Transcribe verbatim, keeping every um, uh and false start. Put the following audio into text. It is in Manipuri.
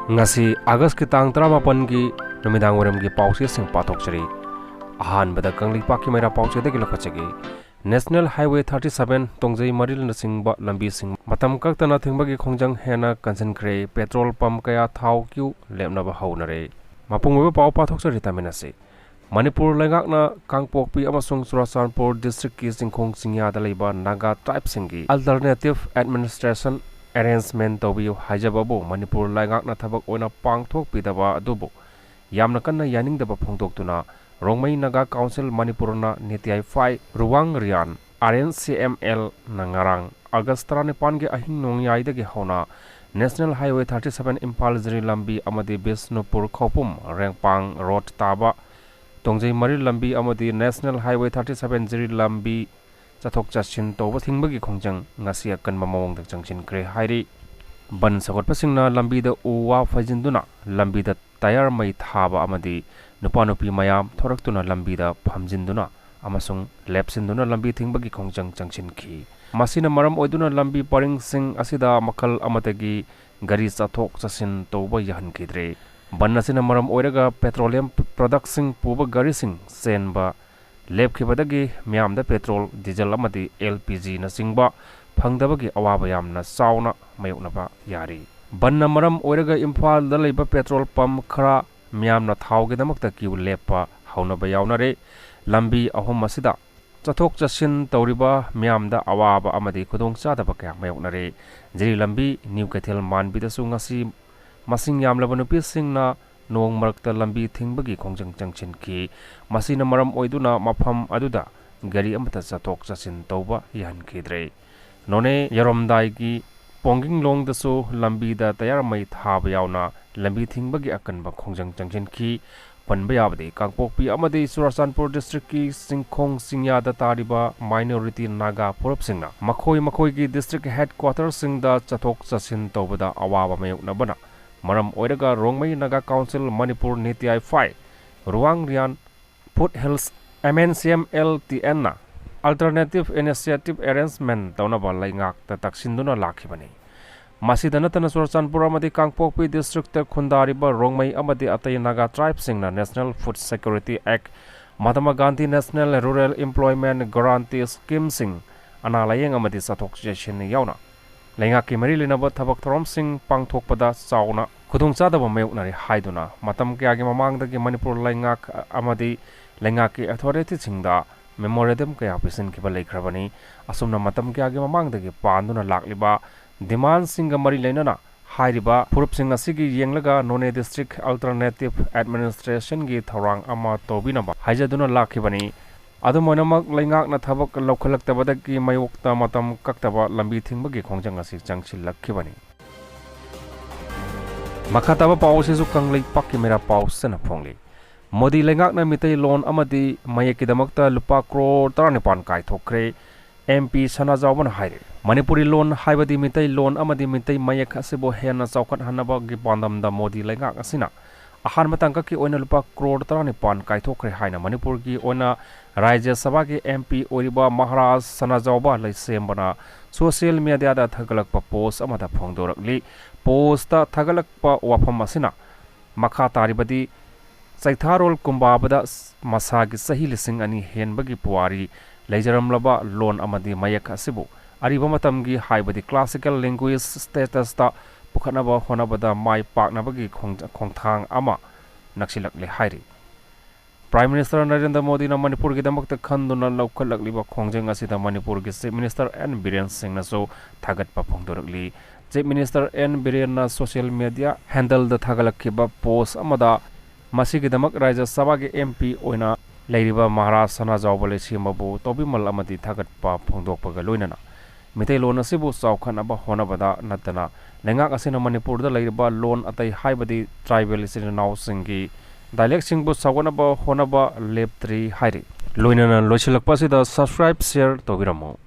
ꯉꯁꯤ ꯑꯥꯒꯁꯀꯤ ꯇꯥꯡ ꯇꯔꯥꯃꯥꯄꯟꯒꯤ ꯅꯨꯃꯤꯗꯥꯡ ꯋꯥꯏꯔꯝꯒꯤ ꯄꯥꯎꯆꯦꯁꯤꯡ ꯄꯥꯊꯣꯛꯆꯔꯤ꯫ ꯑꯍꯥꯟꯕꯗ ꯀꯪꯂꯩꯄꯥꯛꯀꯤ ꯃꯩꯔꯥ ꯄꯥꯎꯆꯦꯗꯒꯤ ꯂꯧꯈꯠꯆꯒꯦ꯫ National Highway thirty seven ꯇꯣꯡꯖꯩ ꯃꯔꯤꯜꯅꯆꯤꯡꯕ ꯂꯝꯕꯤꯁꯤꯡ ꯃꯇꯝ ꯀꯛꯇꯅ ꯊꯤꯡꯕꯒꯤ ꯈꯣꯡꯖꯪ ꯍꯦꯟꯅ ꯀꯟꯁꯤꯟꯈ꯭ꯔꯦ꯫ Petrol pump ꯀꯌꯥ ꯊꯥꯎ queue ꯂꯦꯞꯅꯕ ꯍꯧꯅꯔꯦ꯫ ꯃꯄꯨꯡ ꯑꯣꯏꯕ ꯄꯥꯎ ꯄꯥꯊꯣꯛꯆꯔꯤ, ꯇꯥꯃꯤꯟꯅꯁꯤ꯫ ꯃꯅꯤꯄꯨꯔ ꯂꯩꯉꯥꯛꯅ ꯀꯥꯡꯄꯣꯛꯄꯤ ꯑꯃꯁꯨꯡ ꯆꯨꯔꯥꯆꯥꯟꯄꯨꯔ districtꯀꯤ ꯆꯤꯡꯈꯣꯡ ꯆꯤꯡꯌꯥꯗ ꯂꯩꯕ ꯅꯥꯒꯥ tribeꯁꯤꯡꯒꯤ alternative administration arrangement ꯇꯧꯕꯤꯌꯨ ꯍꯥꯏꯖꯕꯕꯨ ꯃꯅꯤꯄꯨꯔ ꯂꯩꯉꯥꯛꯅ ꯊꯕꯛ ꯑꯣꯏꯅ ꯄꯥꯡꯊꯣꯛꯄꯤꯗꯕ ꯑꯗꯨꯕꯨ ꯌꯥꯝꯅ ꯀꯟꯅ ꯌꯥꯅꯤꯡꯗꯕ ꯐꯣꯡꯗꯣꯛꯇꯨꯅ ꯔꯣꯡꯃꯩ ꯅꯥꯒꯥ ꯀꯥꯎꯟꯁꯤꯜ ꯃꯅꯤꯄꯨꯔꯅ ꯅꯤꯇ꯭ꯌꯥꯏ ꯐꯥꯏ ꯔꯨꯋꯥꯡ ꯔꯤꯌꯥꯟ, R N C M Lꯅ ꯉꯔꯥꯡ ꯑꯥꯒꯁ ꯇꯔꯥꯅꯤꯄꯥꯟꯒꯤ ꯑꯍꯤꯡ ꯅꯣꯡꯌꯥꯏꯗꯒꯤ ꯍꯧꯅ National Highway thirty seven Imphal ꯖꯤꯔꯤ ꯂꯝꯕꯤ ꯑꯃꯗꯤ ꯕꯤꯁꯅꯨꯄꯨꯔ ꯈꯧꯄꯨꯝ ꯔꯦꯡꯄꯥꯡ ꯔꯣꯗ ꯇꯥꯕ ꯇꯣꯡꯖꯩ ꯃꯔꯤꯜ ꯂꯝꯕꯤ ꯑꯃꯗꯤ National Highway thirty seven ꯖꯤꯔꯤ ꯂꯝꯕꯤ ꯆꯠꯊꯣꯛ ꯆꯠꯁꯤꯟ ꯇꯧꯕ ꯊꯤꯡꯕꯒꯤ ꯈꯣꯡꯖꯪ ꯉꯁꯤ ꯑꯀꯟꯕ ꯃꯑꯣꯡꯗ ꯆꯪꯁꯤꯟꯈ꯭ꯔꯦ ꯍꯥꯏꯔꯤ꯫ ꯕꯟ ꯁꯧꯒꯠꯄꯁꯤꯡꯅ ꯂꯝꯕꯤꯗ ꯎ ꯋꯥ ꯐꯩꯖꯤꯟꯗꯨꯅ ꯂꯝꯕꯤꯗ ꯇꯌꯥꯔ ꯃꯩ ꯊꯥꯕ ꯑꯃꯗꯤ ꯅꯨꯄꯥ ꯅꯨꯄꯤ ꯃꯌꯥꯝ ꯊꯣꯔꯛꯇꯨꯅ ꯂꯝꯕꯤꯗ ꯐꯝꯖꯤꯟꯗꯨꯅ ꯑꯃꯁꯨꯡ ꯂꯦꯞꯁꯤꯟꯗꯨꯅ ꯂꯝꯕꯤ ꯊꯤꯡꯕꯒꯤ ꯈꯣꯡꯖꯪ ꯆꯪꯁꯤꯟꯈꯤ꯫ ꯃꯁꯤꯅ ꯃꯔꯝ ꯑꯣꯏꯗꯨꯅ ꯂꯝꯕꯤ ꯄꯔꯤꯡꯁꯤꯡ ꯑꯁꯤꯗ ꯃꯈꯜ ꯑꯃꯠꯇꯒꯤ ꯒꯥꯔꯤ ꯆꯠꯊꯣꯛ ꯆꯠꯁꯤꯟ ꯇꯧꯕ ꯌꯥꯍꯟꯈꯤꯗ꯭ꯔꯦ꯫ ꯕꯟ ꯑꯁꯤꯅ ꯃꯔꯝ ꯑꯣꯏꯔꯒ petroleum productꯁꯤꯡ ꯄꯨꯕ ꯒꯥꯔꯤꯁꯤꯡ ꯆꯦꯟꯕ ꯂꯦꯞꯈꯤꯕꯗꯒꯤ ꯃꯤꯌꯥꯝꯗ petrol, diesel ꯑꯃꯗꯤ L P Gꯅꯆꯤꯡꯕ ꯐꯪꯗꯕꯒꯤ ꯑꯋꯥꯕ ꯌꯥꯝꯅ ꯆꯥꯎꯅ ꯃꯥꯌꯣꯛꯅꯕ ꯌꯥꯔꯤ꯫ ꯕꯟꯅ ꯃꯔꯝ ꯑꯣꯏꯔꯒ ꯏꯝꯐꯥꯜꯗ ꯂꯩꯕ petrol pump ꯈꯔ ꯃꯤꯌꯥꯝꯅ ꯊꯥꯎꯒꯤꯗꯃꯛꯇ queue ꯂꯦꯞꯄ ꯍꯧꯅꯕ ꯌꯥꯎꯅꯔꯦ꯫ ꯂꯝꯕꯤ ꯑꯍꯨꯝ ꯑꯁꯤꯗ ꯆꯠꯊꯣꯛ ꯆꯠꯁꯤꯟ ꯇꯧꯔꯤꯕ ꯃꯤꯌꯥꯝꯗ ꯑꯋꯥꯕ ꯑꯃꯗꯤ ꯈꯨꯗꯣꯡꯆꯥꯗꯕ ꯀꯌꯥ ꯃꯥꯌꯣꯛꯅꯔꯦ꯫ ꯖꯤꯔꯤ ꯂꯝꯕꯤ ꯅ꯭ꯌꯨ ꯀꯩꯊꯦꯜ ꯃꯥꯟꯕꯤꯗꯁꯨ ꯉꯁꯤ ꯃꯁꯤꯡ ꯌꯥꯝꯂꯕ ꯅꯨꯄꯤꯁꯤꯡꯅ ꯅꯣꯡ ꯃꯔꯛꯇ ꯂꯝꯕꯤ ꯊꯤꯡꯕꯒꯤ ꯈꯣꯡꯖꯪ ꯆꯪꯁꯤꯟꯈꯤ꯫ ꯃꯁꯤꯅ ꯃꯔꯝ ꯑꯣꯏꯗꯨꯅ ꯃꯐꯝ ꯑꯗꯨꯗ ꯒꯥꯔꯤ ꯑꯃꯠꯇ ꯆꯠꯊꯣꯛ ꯆꯠꯁꯤꯟ ꯇꯧꯕ ꯌꯥꯍꯟꯈꯤꯗ꯭ꯔꯦ꯫ ꯅꯣꯅꯦ ꯌꯧꯔꯝꯗꯥꯏꯒꯤ ꯄꯣꯡꯒꯤꯡꯂꯣꯡꯗꯁꯨ ꯂꯝꯕꯤꯗ ꯇꯌꯥꯔ ꯃꯩ ꯊꯥꯕ ꯌꯥꯎꯅ ꯂꯝꯕꯤ ꯊꯤꯡꯕꯒꯤ ꯑꯀꯟꯕ ꯈꯣꯡꯖꯪ ꯆꯪꯁꯤꯟꯈꯤ꯫ ꯄꯟꯕ ꯌꯥꯕꯗꯤ, ꯀꯥꯡꯄꯣꯛꯄꯤ ꯑꯃꯗꯤ ꯆꯨꯔꯥꯆꯥꯟꯄꯨꯔ districtꯀꯤ ꯆꯤꯡꯈꯣꯡ ꯆꯤꯡꯌꯥꯗ ꯇꯥꯔꯤꯕ minority ꯅꯥꯒꯥ ꯐꯨꯔꯨꯞꯁꯤꯡꯅ ꯃꯈꯣꯏ ꯃꯈꯣꯏꯒꯤ district headquarterꯁꯤꯡꯗ ꯆꯠꯊꯣꯛ ꯆꯠꯁꯤꯟ ꯇꯧꯕꯗ ꯑꯋꯥꯕ ꯃꯥꯌꯣꯛꯅꯕꯅ ꯃꯔꯝ ꯑꯣꯏꯔꯒ ꯔꯣꯡꯃꯩ ꯅꯥꯒꯥ ꯀꯥꯎꯟꯁꯤꯜ ꯃꯅꯤꯄꯨꯔ ꯅꯤꯇ꯭ꯌꯥꯏ ꯐꯥꯏ ꯔꯨꯋꯥꯡ ꯔꯤꯌꯥꯟ Foothills M N C M L T Nꯅ alternative initiative arrangement ꯇꯧꯅꯕ ꯂꯩꯉꯥꯛꯇ ꯇꯛꯁꯤꯟꯗꯨꯅ ꯂꯥꯛꯈꯤꯕꯅꯤ꯫ ꯃꯁꯤꯗ ꯅꯠꯇꯅ ꯆꯨꯔꯆꯥꯟꯄꯨꯔ ꯑꯃꯗꯤ ꯀꯥꯡꯄꯣꯛꯄꯤ district ꯈꯨꯟꯗꯥꯔꯤꯕ ꯔꯣꯡꯃꯩ ꯑꯃꯗꯤ ꯑꯇꯩ ꯅꯥꯒꯥ tribe ꯁꯤꯡꯅ National Food Security Act, Mahatma Gandhi National Rural Employment Guarantee Scheme ꯁꯤꯡ, ꯑꯅꯥ ꯂꯥꯌꯦꯡ ꯑꯃꯗꯤ ꯆꯠꯊꯣꯛ ꯆꯠꯁꯤꯟ ꯌꯥꯎꯅ ꯂꯩꯉꯥꯛꯀꯤ ꯃꯔꯤ ꯂꯩꯅꯕ ꯊꯕꯛ ꯊꯧꯔꯝꯁꯤꯡ ꯄꯥꯡꯊꯣꯛꯄꯗ ꯆꯥꯎꯅ ꯈꯨꯗꯣꯡꯆꯥꯗꯕ ꯃꯥꯌꯣꯛꯅꯔꯤ ꯍꯥꯏꯗꯨꯅ ꯃꯇꯝ ꯀꯌꯥꯒꯤ ꯃꯃꯥꯡꯗꯒꯤ ꯃꯅꯤꯄꯨꯔ ꯂꯩꯉꯥꯛ ꯑꯃꯗꯤ ꯂꯩꯉꯥꯛꯀꯤ authority ꯁꯤꯡꯗ memorandum ꯀꯌꯥ ꯄꯤꯁꯤꯟꯈꯤꯕ ꯂꯩꯈ꯭ꯔꯕꯅꯤ꯫ ꯑꯁꯨꯝꯅ ꯃꯇꯝ ꯀꯌꯥꯒꯤ ꯃꯃꯥꯡꯗꯒꯤ ꯄꯥꯟꯗꯨꯅ ꯂꯥꯛꯂꯤꯕ demand ꯁꯤꯡꯒ ꯃꯔꯤ ꯂꯩꯅꯅ ꯍꯥꯏꯔꯤꯕ ꯐꯨꯔꯨꯞꯁꯤꯡ ꯑꯁꯤꯒꯤ ꯌꯦꯡꯂꯒ ꯅꯣꯅꯦ district alternative administration ꯒꯤ ꯊꯧꯔꯥꯡ ꯑꯃ ꯇꯧꯕꯤꯅꯕ ꯍꯥꯏꯖꯗꯨꯅ ꯂꯥꯛꯈꯤꯕꯅꯤ꯫ ꯑꯗꯨꯝ ꯑꯣꯏꯅꯃꯛ, ꯂꯩꯉꯥꯛꯅ ꯊꯕꯛ ꯂꯧꯈꯠꯂꯛꯇꯕꯗꯒꯤ ꯃꯥꯌꯣꯛꯇ ꯃꯇꯝ ꯀꯛꯇꯕ ꯂꯝꯕꯤ ꯊꯤꯡꯕꯒꯤ ꯈꯣꯡꯖꯪ ꯑꯁꯤ ꯆꯪꯁꯤꯜꯂꯛꯈꯤꯕꯅꯤ꯫ ꯃꯈꯥ ꯇꯥꯕ ꯄꯥꯎ ꯑꯁꯤꯁꯨ ꯀꯪꯂꯩꯄꯥꯛꯀꯤ ꯃꯩꯔꯥ ꯄꯥꯎ ꯆꯟꯅ ꯐꯣꯡꯂꯤ꯫ ꯃꯣꯗꯤ ꯂꯩꯉꯥꯛꯅ ꯃꯤꯇꯩ ꯂꯣꯟ ꯑꯃꯗꯤ ꯃꯌꯦꯛꯀꯤꯗꯃꯛꯇ ꯂꯨꯄꯥ ꯀ꯭ꯔꯣꯔ ꯇꯔꯥꯅꯤꯄꯥꯟ ꯀꯥꯏꯊꯣꯛꯈ꯭ꯔꯦ, M P ꯁꯅꯥꯖꯥꯎꯕꯅ ꯍꯥꯏꯔꯤ꯫ ꯃꯅꯤꯄꯨꯔꯤ ꯂꯣꯟ ꯍꯥꯏꯕꯗꯤ ꯃꯤꯇꯩ ꯂꯣꯟ ꯑꯃꯗꯤ ꯃꯤꯇꯩ ꯃꯌꯦꯛ ꯑꯁꯤꯕꯨ ꯍꯦꯟꯅ ꯆꯥꯎꯈꯠꯍꯟꯅꯕꯒꯤ ꯄꯥꯟꯗꯝꯗ ꯃꯣꯗꯤ ꯂꯩꯉꯥꯛ ꯑꯁꯤꯅ ꯑꯍꯥꯟꯕ ꯇꯥꯡꯀꯛꯀꯤ ꯑꯣꯏꯅ ꯂꯨꯄꯥ ꯀ꯭ꯔꯣꯔ ꯇꯔꯥꯅꯤꯄꯥꯟ ꯀꯥꯏꯊꯣꯛꯈ꯭ꯔꯦ ꯍꯥꯏꯅ ꯃꯅꯤꯄꯨꯔꯒꯤ ꯑꯣꯏꯅ ꯔꯥꯖ꯭ꯌ ꯁꯚꯥꯒꯤ M P ꯑꯣꯏꯔꯤꯕ ꯃꯍꯥꯔꯥꯖ ꯁꯅꯥꯖꯥꯎꯕ ꯂꯩꯁꯦꯝꯕꯅ social media ꯗ ꯊꯥꯒꯠꯂꯛꯄ post ꯑꯃꯗ ꯐꯣꯡꯗꯣꯔꯛꯂꯤ꯫ Post ꯇ ꯊꯥꯒꯠꯂꯛꯄ ꯋꯥꯐꯝ ꯑꯁꯤꯅ ꯃꯈꯥ ꯇꯥꯔꯤꯕꯗꯤ, ꯆꯩꯊꯥꯔꯣꯜ ꯀꯨꯝꯕꯥꯕꯗ ꯃꯁꯥꯒꯤ ꯆꯍꯤ ꯂꯤꯁꯤꯡ ꯑꯅꯤ ꯍꯦꯟꯕꯒꯤ ꯄꯨꯋꯥꯔꯤ ꯂꯩꯖꯔꯝꯂꯕ ꯂꯣꯟ ꯑꯃꯗꯤ ꯃꯌꯦꯛ ꯑꯁꯤꯕꯨ ꯑꯔꯤꯕ ꯃꯇꯝꯒꯤ, ꯍꯥꯏꯕꯗꯤ classical language status ꯇ ꯄꯨꯈꯠꯅꯕ ꯍꯣꯠꯅꯕꯗ ꯃꯥꯏ ꯄꯥꯛꯅꯕꯒꯤ ꯈꯣꯡ-, ꯈꯣꯡꯊꯥꯡ ꯑꯃ ꯅꯛꯁꯤꯜꯂꯛꯂꯦ ꯍꯥꯏꯔꯤ꯫ Prime Minister ꯅꯔꯦꯟꯗ꯭ꯔ ꯃꯣꯗꯤꯅ ꯃꯅꯤꯄꯨꯔꯒꯤꯗꯃꯛꯇ ꯈꯟꯗꯨꯅ ꯂꯧꯈꯠꯂꯛꯂꯤꯕ ꯈꯣꯡꯖꯪ ꯑꯁꯤꯗ ꯃꯅꯤꯄꯨꯔꯒꯤ Chief Minister N ꯕꯤꯔꯦꯟ ꯁꯤꯡꯅꯁꯨ ꯊꯥꯒꯠꯄ ꯐꯣꯡꯗꯣꯔꯛꯂꯤ꯫ Chief Minister N ꯕꯤꯔꯦꯟꯅ social media handle ꯗ ꯊꯥꯒꯠꯂꯛꯈꯤꯕ post ꯑꯃꯗ ꯃꯁꯤꯒꯤꯗꯃꯛ ꯔꯥꯖ꯭ꯌ ꯁꯚꯥꯒꯤ M P ꯑꯣꯏꯅ ꯂꯩꯔꯤꯕ ꯃꯍꯥꯔꯥꯖ ꯁꯅꯥꯖꯥꯎꯕ ꯂꯩꯁꯦꯝꯕꯕꯨ ꯇꯧꯕꯤꯃꯜ ꯑꯃꯗꯤ ꯊꯥꯒꯠꯄ ꯐꯣꯡꯗꯣꯛꯄꯒ ꯂꯣꯏꯅꯅ ꯃꯤꯇꯩꯂꯣꯟ ꯑꯁꯤꯕꯨ ꯆꯥꯎꯈꯠꯅꯕ ꯍꯣꯠꯅꯕꯗ ꯅꯠꯇꯅ ꯂꯩꯉꯥꯛ ꯑꯁꯤꯅ ꯃꯅꯤꯄꯨꯔꯗ ꯂꯩꯔꯤꯕ ꯂꯣꯟ ꯑꯇꯩ, ꯍꯥꯏꯕꯗꯤ tribal ꯏꯆꯤꯟ ꯏꯅꯥꯎꯁꯤꯡꯒꯤ dialect ꯁꯤꯡꯕꯨ ꯁꯧꯒꯠꯅꯕ ꯍꯣꯠꯅꯕ ꯂꯦꯞꯇ꯭ꯔꯤ ꯍꯥꯏꯔꯤ꯫ ꯂꯣꯏꯅꯅ ꯂꯣꯏꯁꯤꯜꯂꯛꯄ ꯑꯁꯤꯗ subscribe, share ꯇꯧꯕꯤꯔꯝꯃꯨ꯫